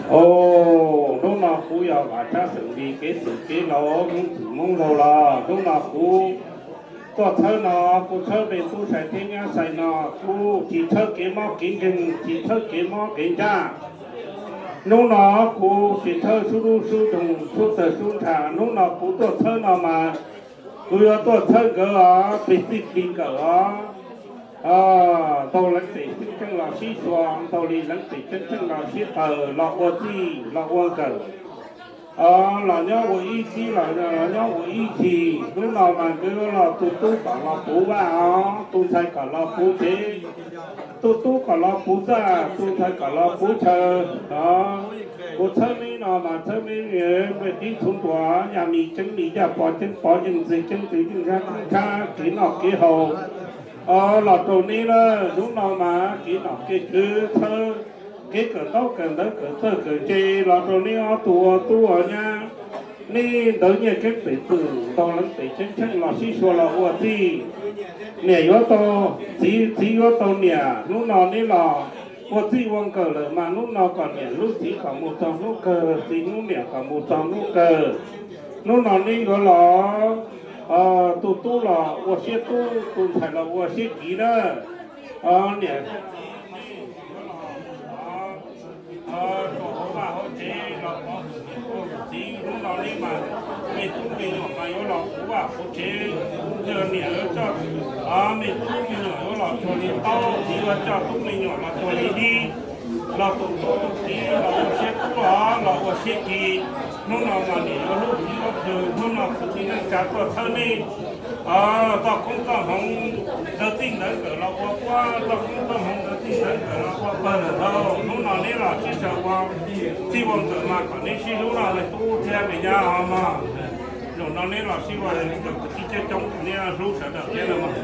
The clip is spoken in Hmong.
Os, hnub no kuv yog Vam Tsab xeem Lis kev txwm kev laus, Hmoob txwm Hmoob laus los hnub no kuv tuaj txhawb no, kuv txhawb me tub Sai thiab nyab Sai no, kuv tsis txhawb kev mob kev nkeeg, tsis txhawb kev mob kev ntsaj. Hnub no kuv tsis txhawb sub dub sub doog, sub tawg sub ntsha, hnub no kuv tuaj txhawb no mas kuv yuav tuaj txhawb nkawd os, plig txij plig nkawm os. Ntau leej pem ceeb tsheej los sib xyuas, ntau li leej pem ceeb tsheej los sib qawm, los ua txij los ua nkawm, los nyob ua ib txib, los nyob ua ib txhis. Hnub no mas nkawd los tus tub kom los puv vaj os, tus ntxhais kom los puv tsev, tus tub kom los puv txaj, tus ntxhais kom los puv chaw os. Kuv txhawb neb no mas txhawb neb me tib txhua ntuas, yam mis ceeb mis yaj, pov ceeb pov, yeej ntxwg ceeb ntxwg, yeej ntsab ntsab kev noj kev haus os, los rau neb na. Hnub no mas kev nom kev tswv txhawb, kev kawm ntaub kawm ntawv kawm txawj kawm ntse los rau neb ob tug ua tub ua nyab. Neb ntawd nyiaj keeb pem txwm, ntau leej pem ceeb tsheej los sib xyuas los ua txij. Niam yuav tau txiv, txiv yuav tau niam, hnub no neb los ua txij ua nkawm lawm mas hnub no kom niam hlub txiv kom mus txog hnub kawg, txiv hlub niam kom mus txog hnub kawg. Hnub no neb yuav los, tus tub los ua siab tub, tus ntxhais los ua siab kiv na. Niam los hauv vaj hauv tsev los pov hwm niam pov hwm txiv, hnub no neb mas me tub me nyuam mas yuav los puv vaj puv tsev, yog niam yuav coj me tub me nyuam yuav los cuag li taub, txiv yuav coj tub me nyuam los cuag li dib, los tus tub tus kiv los ua siab tub os, los ua siab kiv. Hnub no mas niam yuav hlub txiv hlub qhws, hnub no kwv tij neej tsa tuaj txhawb neb txoj koob txoj hmoov ntawd txij ntawd nkawm los ua puab, txoj koob txoj hmoov ntawd txij ntawd nkawm los ua pawg lawm lauj. Hnub no neb los sib sawv ua txij ua nkawm mas kom neb sib hlub los me tub thiab me nyab os mog. Zaum no neb los sib ua li ntawd kwv tij coob coob, neb hlub sawv daws thiab no mog.